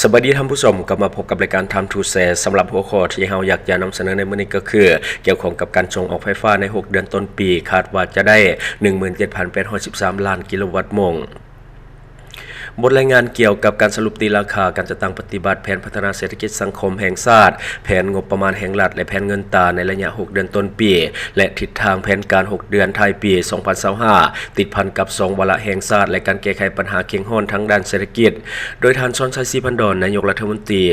ສະບາຍດີທ່ານຜູ້ຊົມ, ກັບມາພົບກັບລາຍການ Time to Share. ສຳລັບຫົວຂໍ້ທີ່ເຮົາຢາກຈະນຳສະເໜີໃນມື້ນີ້ກໍຄື ກ່ຽວຂ້ອງກັບການສົ່ງອອກໄຟຟ້າໃນຫົກເດືອນຕົ້ນປີ, ຄາດວ່າຈະໄດ້ໜຶ່ງໝື່ນເຈັດພັນແປດຮ້ອຍສິບສາມລ້ານກິໂລວັດໂມງ. ບົດລາຍງານກ່ຽວກັບການສະຫຼຸບຕີລາຄາການຈັດຕັ້ງປະຕິບັດແຜນພັດທະນາເສດຖະກິດສັງຄົມແຫ່ງຊາດ, ແຜນງົບປະມານແຫ່ງລັດ ແລະ ແຜນເງິນຕາໃນໄລຍະຫົກເດືອນຕົ້ນປີ ແລະ ທິດທາງແຜນການຫົກເດືອນທ້າຍປີສອງພັນຊາວຫ້າ ຕິດພັນກັບສອງວາລະແຫ່ງຊາດ ແລະ ການແກ້ໄຂບັນຫາເຄັ່ງຮ້ອນທາງດ້ານເສດຖະກິດ, ໂດຍທ່ານ ຊອນໄຊ ສີພັນດອນ ນາຍົກລັດຖະມົນຕີ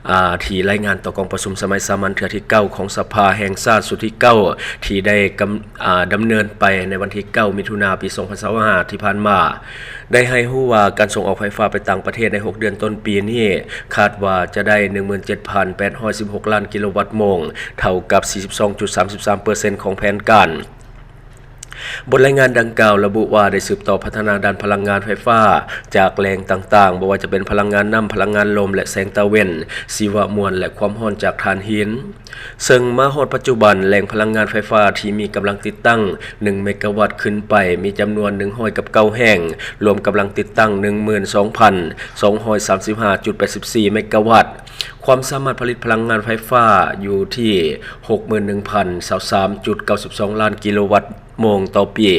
ອາ ທີ່ລາຍງານຕໍ່ກອງປະຊຸມສະໄໝສາມັນເທື່ອທີເກົ້າຂອງສະພາແຫ່ງຊາດຊຸດທີເກົ້າ ທີ່ໄດ້ກຳ ອາ ດຳເນີນໄປໃນວັນທີເກົ້າ ມິຖຸນາ ປີສອງພັນຊາວຫ້າ ທີ່ຜ່ານມາ ໄດ້ໃຫ້ຮູ້ວ່າການສົ່ງອອກໄຟຟ້າໄປຕ່າງປະເທດໃນຫົກເດືອນຕົ້ນປີນີ້ ຄາດວ່າຈະໄດ້ໜຶ່ງໝື່ນເຈັດພັນແປດຮ້ອຍສິບຫົກລ້ານກິໂລວັດໂມງ, ເທົ່າກັບສີ່ສິບສອງຈຸດສາມສິບສາມເປີເຊັນຂອງແຜນການ. ບົດລາຍງານດັ່ງກ່າວລະບຸວ່າ ໄດ້ສືບຕໍ່ພັດທະນາດ້ານພະລັງງານໄຟຟ້າຈາກແຫຼ່ງຕ່າງໆ, ບໍ່ວ່າຈະເປັນພະລັງງານນ້ຳ, ພະລັງງານລົມ ແລະ ແສງຕາເວັນ, ຊີວະມວນ ແລະ ຄວາມຮ້ອນຈາກຖ່ານຫີນ. ເຊິ່ງມາຮອດປັດຈຸບັນ, ແຫຼ່ງພະລັງງານໄຟຟ້າທີ່ມີກຳລັງຕິດຕັ້ງໜຶ່ງເມກາວັດຂຶ້ນໄປ ມີຈຳນວນໜຶ່ງຮ້ອຍກັບເກົ້າແຫ່ງ, ລວມກຳລັງຕິດຕັ້ງໜຶ່ງໝື່ນສອງພັນສອງຮ້ອຍສາມສິບຫ້າຈຸດແປດສິບສີ່ເມກາວັດ. ຄວາມສາມາດຜະລິດພະລັງງານໄຟຟ້າຢູ່ທີ່ຫົກໝື່ນໜຶ່ງພັນຊາວສາມຈຸດເກົ້າສິບສອງລ້ານກິໂລວັດໂມງຕໍ່ປີ.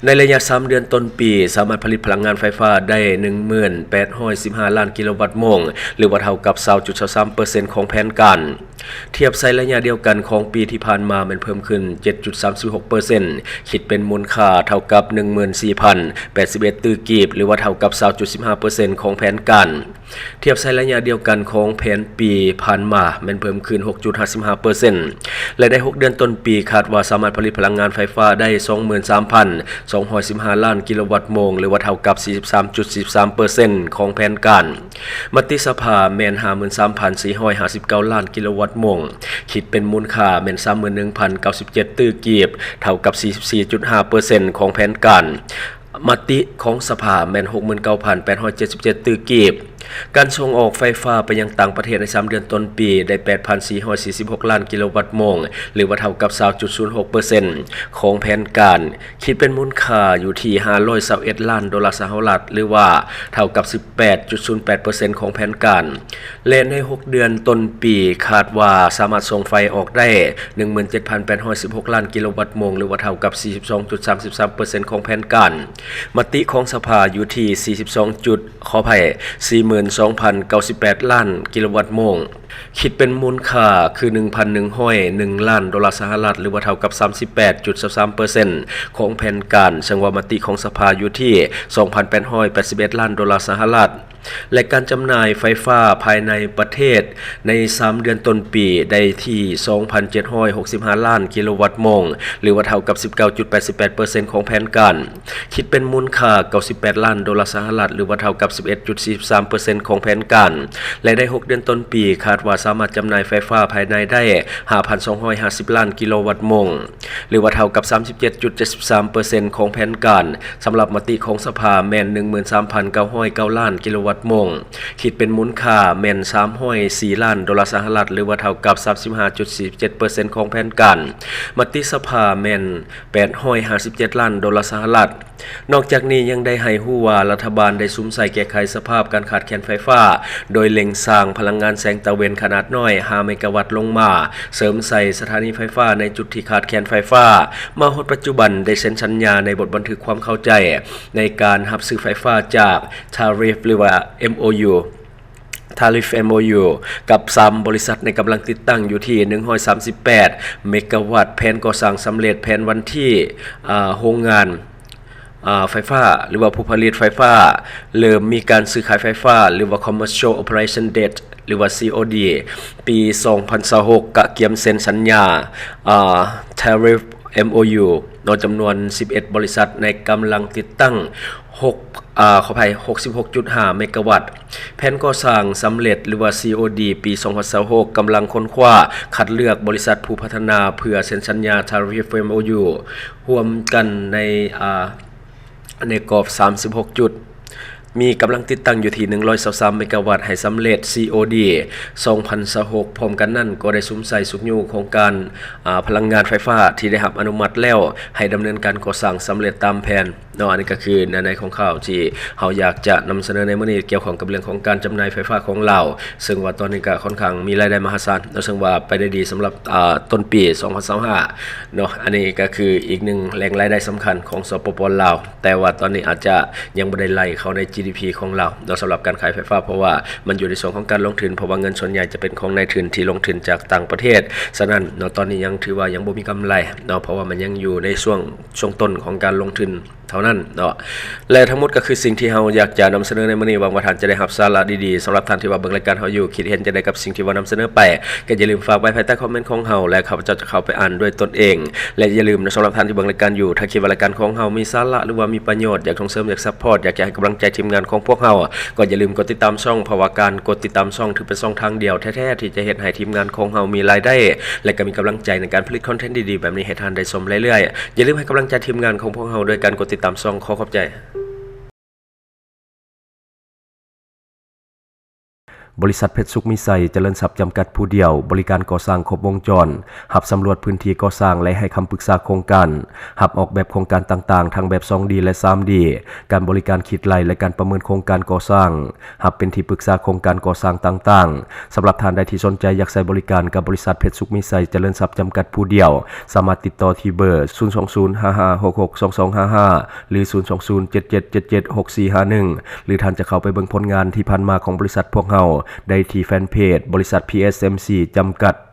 ໃນໄລຍະສາມເດືອນຕົ້ນປີ, ສາມາດຜະລິດພະລັງງານໄຟຟ້າໄດ້ໜຶ່ງໝື່ນແປດຮ້ອຍສິບຫ້າລ້ານກິໂລວັດໂມງ ຫຼືວ່າເທົ່າກັບຊາວຈຸດຊາວສາມເປີເຊັນຂອງແຜນການ. ທຽບໃສ່ໄລຍະດຽວກັນຂອງປີທີ່ຜ່ານມາແມ່ນເພີ່ມຂຶ້ນເຈັດຈຸດສາມສິບຫົກເປີເຊັນ, ຄິດເປັນມູນຄ່າເທົ່າກັບໜຶ່ງໝື່ນສີ່ພັນແປດສິບເອັດຕື້ກີບ ຫຼືວ່າເທົ່າກັບຊາວຈຸດສິບຫ້າເປີເຊັນຂອງແຜນການ. ທຽບໃສ່ໄລຍະດຽວກັນຂອງແຜນປີຜ່ານມາແມ່ນເພີ່ມຂຶ້ນຫົກຈຸດຫ້າສິບຫ້າເປີເຊັນ ແລະ ໃນຫົກເດືອນຕົ້ນປີ ຄາດວ່າສາມາດຜະລິດພະລັງງານໄຟຟ້າໄດ້ສອງໝື່ນສາມພັນສອງຮ້ອຍສິບຫ້າລ້ານກິໂລວັດໂມງ ຫຼືວ່າເທົ່າກັບສີ່ສິບສາມຈຸດສີ່ສິບສາມເປີເຊັນຂອງແຜນການ. ມະຕິສະພາແມ່ນຫ້າໝື່ນສາມພັນສີ່ຮ້ອຍຫ້າສິບເກົ້າລ້ານກິໂລວັດໂມງ, ຄິດເປັນມູນຄ່າແມ່ນສາມໝື່ນໜຶ່ງພັນເກົ້າສິບເຈັດຕື້ກີບ, ເທົ່າກັບສີ່ສິບສີ່ຈຸດຫ້າເປີເຊັນຂອງແຜນການ. ມະຕິຂອງສະພາແມ່ນຫົກໝື່ນເກົ້າພັນແປດຮ້ອຍເຈັດສິບເຈັດຕື້ກີບ. ການສົ່ງອອກໄຟຟ້າໄປຍັງຕ່າງປະເທດໃນສາມເດືອນຕົ້ນປີໄດ້ແປດພັນສີ່ຮ້ອຍສີ່ສິບຫົກລ້ານກິໂລວັດໂມງ ຫຼືວ່າເທົ່າກັບຊາວຈຸດສູນຫົກເປີເຊັນຂອງແຜນການ, ຄິດເປັນມູນຄ່າຢູ່ທີ່ຫ້າຮ້ອຍຊາວເອັດລ້ານໂດລາສະຫະລັດ ຫຼືວ່າເທົ່າກັບສິບແປດຈຸດສູນແປດເປີເຊັນຂອງແຜນການ. ແລະ ໃນຫົກເດືອນຕົ້ນປີ ຄາດວ່າສາມາດສົ່ງໄຟອອກໄດ້ໜຶ່ງໝື່ນເຈັດພັນແປດຮ້ອຍສິບຫົກລ້ານກິໂລວັດໂມງ ຫຼືວ່າເທົ່າກັບສີ່ສິບສອງຈຸດສາມສິບສາມເປີເຊັນຂອງແຜນການ. ມະຕິຂອງສະພາຢູ່ທີ່ສີ່ສິບສອງຈຸດ ຂໍອະໄພ ສີ່ໝື່ນສອງພັນເກົ້າສິບແປດລ້ານກິໂລວັດໂມງ, ຄິດເປັນມູນຄ່າຄືໜຶ່ງພັນໜຶ່ງຮ້ອຍໜຶ່ງລ້ານໂດລາສະຫະລັດ ຫຼືວ່າເທົ່າກັບສາມສິບແປດຈຸດຊາວສາມເປີເຊັນຂອງແຜນການ, ເຊິ່ງວ່າມະຕິຂອງສະພາຢູ່ທີ່ສອງພັນແປດຮ້ອຍແປດສິບເອັດລ້ານໂດລາສະຫະລັດ. ແລະ ການຈຳໜ່າຍໄຟຟ້າພາຍໃນປະເທດໃນສາມເດືອນຕົ້ນປີໄດ້ທີ່ສອງພັນເຈັດຮ້ອຍຫົກສິບຫ້າລ້ານກິໂລວັດໂມງ ຫຼືວ່າເທົ່າກັບສິບເກົ້າຈຸດແປດສິບແປດເປີເຊັນຂອງແຜນການ, ຄິດເປັນມູນຄ່າເກົ້າສິບແປດລ້ານໂດລາສະຫະລັດ ຫຼືວ່າເທົ່າກັບສິບເອັດຈຸດສີ່ສິບສາມເປີເຊັນຂອງແຜນການ. ແລະ ໃນຫົກເດືອນຕົ້ນປີ ຄາດວ່າສາມາດຈຳໜ່າຍໄຟຟ້າພາຍໃນໄດ້ຫ້າພັນສອງຮ້ອຍຫ້າສິບລ້ານກິໂລວັດໂມງ ຫຼືວ່າເທົ່າກັບສາມສິບເຈັດຈຸດເຈັດສິບສາມເປີເຊັນຂອງແຜນການ. ສຳລັບມະຕິຂອງສະພາແມ່ນໜຶ່ງໝື່ນສາມພັນເກົ້າຮ້ອຍເກົ້າລ້ານກິໂລວັດໂມງ, ຄິດເປັນມູນຄ່າແມ່ນສາມຮ້ອຍສີ່ລ້ານໂດລາສະຫະລັດ ຫຼືວ່າເທົ່າກັບສາມສິບຫ້າຈຸດສີ່ສິບເຈັດເປີເຊັນຂອງແຜນການ. ມະຕິສະພາແມ່ນແປດຮ້ອຍຫ້າສິບເຈັດລ້ານໂດລາສະຫະລັດ. ນອກຈາກນີ້ຍັງໄດ້ໃຫ້ຮູ້ວ່າ ລັດຖະບານໄດ້ສຸມໃສ່ແກ້ໄຂສະພາບການຂາດແຄນໄຟຟ້າ ໂດຍເລັ່ງສ້າງພະລັງງານແສງຕາເວັນຂະໜາດນ້ອຍຫ້າເມກາວັດລົງມາ, ເສີມໃສ່ສະຖານີໄຟຟ້າໃນຈຸດທີ່ຂາດແຄນໄຟຟ້າ. ມາຮອດປັດຈຸບັນໄດ້ເຊັນສັນຍາໃນບົດບັນທຶກຄວາມເຂົ້າໃຈໃນການຮັບຊື້ໄຟຟ້າຈາກ Tariff ຫຼືວ່າ MOU Tariff MOU ກັບສາມບໍລິສັດໃນກຳລັງຕິດຕັ້ງຢູ່ທີ່ໜຶ່ງຮ້ອຍສາມສິບແປດເມກາວັດ. ແຜນກໍ່ສ້າງສຳເລັດ, ແຜນວັນທີ ອາ ໂຮງງານ ອາ ໄຟຟ້າ ຫຼືວ່າຜູ້ຜະລິດໄຟຟ້າ ເລີ່ມມີການຊື້ຂາຍໄຟຟ້າ ຫຼືວ່າ Commercial Operation Date ຫຼືວ່າ COD ປີສອງພັນຊາວຫົກ ກະກຽມເຊັນສັນຍາ ອາ Tariff MOU ເນາະ ຈຳນວນສິບເອັດບໍລິສັດ ໃນກຳລັງຕິດຕັ້ງ ຫົກ ອາ ຂໍອະໄພ ຫົກສິບຫົກຈຸດຫ້າເມກາວັດ. ແຜນກໍ່ສ້າງສຳເລັດ ຫຼືວ່າ COD ປີສອງພັນຊາວຫົກ ກຳລັງຄົ້ນຄວ້າຄັດເລືອກບໍລິສັດຜູ້ພັດທະນາ ເພື່ອເຊັນສັນຍາ Tariff MOU ຮ່ວມກັນໃນ ອາ ໃນກອບສາມສິບຫົກຈຸດ. ມີກຳລັງຕິດຕັ້ງຢູ່ທີ່ໜຶ່ງຮ້ອຍຊາວສາມເມກາວັດ ໃຫ້ສຳເລັດ COD ສອງພັນຊາວຫົກ. ພ້ອມກັນນັ້ນກໍໄດ້ສຸມໃສ່ຊຸກຍູ້ໂຄງການ ອາ ພະລັງງານໄຟຟ້າທີ່ໄດ້ຮັບອະນຸມັດແລ້ວ ໃຫ້ດຳເນີນການກໍ່ສ້າງສຳເລັດຕາມແຜນເນາະ. ອັນນີ້ກໍຄືເນື້ອໃນຂອງຂ່າວທີ່ເຮົາຢາກຈະນຳສະເໜີໃນມື້ນີ້ ກ່ຽວຂ້ອງກັບເລື່ອງຂອງການຈຳໜ່າຍໄຟຟ້າຂອງລາວ, ເຊິ່ງວ່າຕອນນີ້ກໍຂ້ອນຂ້າງມີລາຍໄດ້ມະຫາສານເນາະ, ເຊິ່ງວ່າໄປໄດ້ດີສຳລັບ ອາ ຕົ້ນປີສອງພັນຊາວຫ້າເນາະ. ອັນນີ້ກໍຄືອີກໜຶ່ງແຫຼ່ງລາຍໄດ້ສຳຄັນຂອງ ສປປ ລາວ. ແຕ່ວ່າຕອນນີ້ອາດຈະຍັງບໍ່ໄດ້ໄລ່ເຂົ້າໃນ GDP ຂອງລາວເນາະ ສຳລັບການຂາຍໄຟຟ້າ, ເພາະວ່າມັນຢູ່ໃນຊ່ວງຂອງການລົງທຶນ, ເພາະວ່າເງິນສ່ວນໃຫຍ່ຈະເປັນຂອງນາຍທຶນທີ່ລົງທຶນຈາກຕ່າງປະເທດ. ສະນັ້ນເນາະ ຕອນນີ້ຍັງຖືວ່າຍັງບໍ່ມີກຳໄລເນາະ, ເພາະວ່າມັນຍັງຢູ່ໃນຊ່ວງ ຊ່ວງຕົ້ນຂອງການລົງທຶນເທົ່ານັ້ນເນາະ. ແລະ ທັງໝົດກໍຄືສິ່ງທີ່ເຮົາຢາກຈະນຳສະເໜີໃນມື້ນີ້. ຫວັງວ່າທ່ານຈະໄດ້ຮັບສາລະດີໆ. ສຳລັບທ່ານທີ່ວ່າເບິ່ງລາຍການເຮົາຢູ່, ຄິດເຫັນຈັ່ງໃດກັບສິ່ງທີ່ວ່ານຳສະເໜີໄປ? ກໍຢ່າລືມຝາກໄວ້ພາຍໃຕ້ຄອມເມັນຂອງເຮົາ ແລະ ຂ້າພະເຈົ້າຈະເຂົ້າໄປອ່ານດ້ວຍຕົນເອງ. ແລະ ຢ່າລືມນະ ສຳລັບທ່ານທີ່ເບິ່ງລາຍການຢູ່, ຖ້າຄິດວ່າລາຍການຂອງເຮົາມີສາລະ ຫຼືວ່າມີປະໂຫຍດ, ຢາກສົ່ງເສີມ, ຢາກຊັບພອດ, ຢາກຈະໃຫ້ກຳລັງໃຈທີມງານຂອງພວກເຮົາ, ກໍຢ່າລືມກົດຕິດຕາມຊ່ອງ, ເພາະວ່າການກົດຕິດຕາມຊ່ອງຖືເປັນຊ່ອງທາງດຽວແທ້ໆ ທີ່ຈະເຮັດໃຫ້ທີມງານຂອງເຮົາມີລາຍໄດ້ ແລະ ກໍມີກຳລັງໃຈໃນການຜະລິດຄອນເທັນດີໆແບບນີ້ໃຫ້ທ່ານໄດ້ຊົມເລື້ອຍໆ. ຢ່າລືມໃຫ້ກຳລັງໃຈທີມງານຂອງພວກເຮົາດ້ວຍການກົດຕິດຕາມຊ່ອງ. ຂໍຂອບໃຈ. ບໍລິສັດເພັດສຸກມີໄຊຈະເລີນຊັບຈຳກັດຜູ້ດຽວ, ບໍລິການກໍ່ສ້າງຄົບວົງຈອນ, ຮັບສຳຫຼວດພື້ນທີ່ກໍ່ສ້າງ ແລະ ໃຫ້ຄຳປຶກສາໂຄງການ, ຮັບອອກແບບໂຄງການຕ່າງໆ ທັງແບບສອງດີ ແລະ ສາມດີ, ການບໍລິການຄິດໄລ່ ແລະ ການປະເມີນໂຄງການກໍ່ສ້າງ, ຮັບເປັນທີ່ປຶກສາໂຄງການກໍ່ສ້າງຕ່າງໆ. ສຳລັບທ່ານໃດທີ່ສົນໃຈຢາກໃຊ້ບໍລິການກັບບໍລິສັດເພັດສຸກມີໄຊຈະເລີນຊັບຈຳກັດຜູ້ດຽວ, ສາມາດຕິດຕໍ່ທີ່ເບີ ສູນສອງສູນ ຫ້າຫ້າຫົກຫົກ ສອງສອງຫ້າຫ້າ ຫຼື ສູນສອງສູນ ເຈັດເຈັດເຈັດເຈັດ ຫົກສີ່ຫ້າໜຶ່ງ ຫຼື ທ່ານຈະເຂົ້າໄປເບິ່ງຜົນງານທີ່ຜ່ານມາຂອງບໍລິສັດພວກເຮົາໄດ້ທີ່ແຟນເພຈ ບໍລິສັດ PSMC ຈຳກັດ.